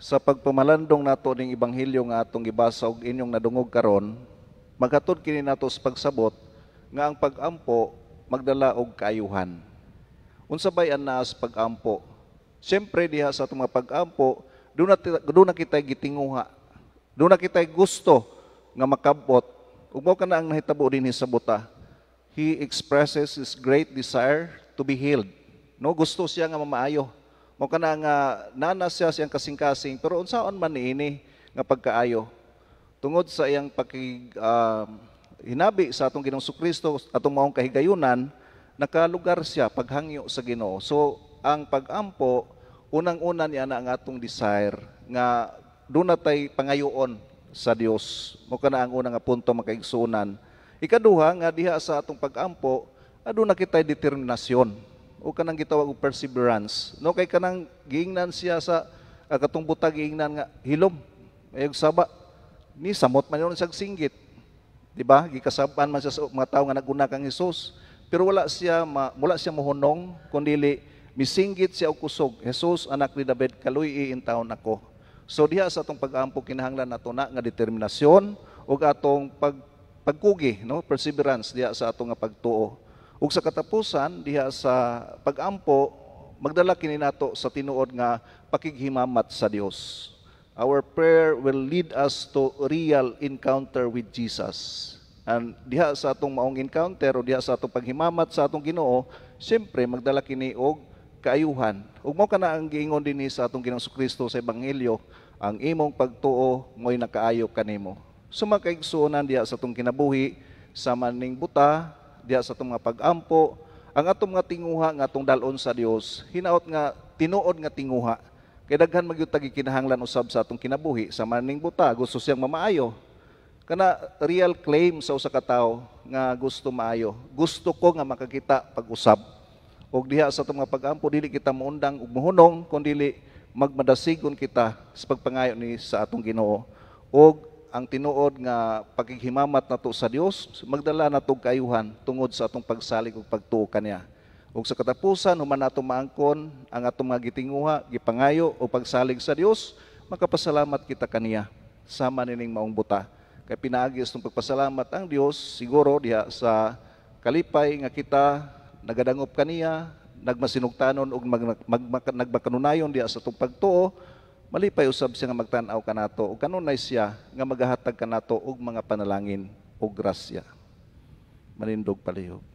Sa pagpamalandong nato ning ebanghelyo nga atong gibasa ug inyong nadungog karon, maghatod kini nato sa pagsabot nga ang pag-ampo magdala og kaayuhan. Unsa bay ang naa sa pag-ampo? Siyempre, diha sa atong mga pag-ampo, duna kitay gitinguha. Duna kitay gusto nga makabot. Ug mao kana ang nahitabo dinhi sa buta. He expresses his great desire to be healed. No, gusto siya nga mamaayo. Mao kana nga nana siya siyang kasing-kasing, pero unsaon man niini nga pagkaayo? Tungod sa iyang pakig hinabi sa atong Ginoong Kristo, atong maong kahigayunan, nakalugar siya paghangyo sa Ginoo. So ang pag-ampo, unang-una niya na ang atong desire nga duna tay pangayoon sa Dios. Mao kana ang unang nga punto, mga kaigsuonan. Ikaduha, nga diha sa atong pag-ampo, aduna kitay determinasyon o kanang gitawag og perseverance. No, kay kanang giingnan siya sa katong buta, giingnan nga hilom. Ayog saba. Ni samot man yun siyang singgit. Di ba? Gikasaban man siya sa mga tao nga naguna kang Hesus. Pero wala siya mohunong kundi misinggit siya og kusog. "Jesus, anak ni David, kaluy-i intawon ako." So diha sa atong pag-ampo, kinahanglan nato na nga determinasyon ug atong pagkugi, no, perseverance diha sa atong nga pagtuo. Ug sa katapusan, diha sa pag-ampo, magdala kini nato sa tinuod nga pakighimamat sa Dios. Our prayer will lead us to real encounter with Jesus. And diha sa atong maong encounter o diha sa atong paghimamat sa atong Ginoo, siyempre magdala kini og kaayuhan. Ug mao kana ang giingon dinhi sa atong Ginoong Kristo sa ebanghelyo, "Ang imong pagtuo mo'y nakaayo kanimo." So mga kaigsuonan, diha sa atong kinabuhi, sa maning buta, diha sa atong mga pag-ampo, ang atong mga tinguha nga atong dal-on sa Dios, hinaot nga tinuod nga tinguha. Kay daghan man gyud tag kinahanglan usab sa atong kinabuhi. Sa maning buta, gusto siyang mamaayo. Kana real claim sa usa ka tawo nga gusto maayo. "Gusto ko nga makakita pag-usab." Og diha sa atong mga pag-ampo, dili kita moundang ug mohunong kun dili magmadasigon kita sa pagpangayo ni sa atong Ginoo. Og ang tinuod nga paghimamat nato sa Dios magdala nato og kaayuhan tungod sa atong pagsalig ug pagtuo kaniya. Ug sa katapusan, human nato maangkon ang atong mga gitinguha, gipangayo o pagsalig sa Dios, makapasalamat kita kaniya sama nining maong buta. Kay pinaagi sa pagpasalamat ang Dios siguro diha sa kalipay nga kita nagadangop kaniya, nagmasinugtanon ug nagmakanunayon diha sa atong pagtuo, malipay usab siya nga magtan-aw kanato ug kanunay siya nga magahatag kanato og mga panalangin ug grasya. Manindog palihog.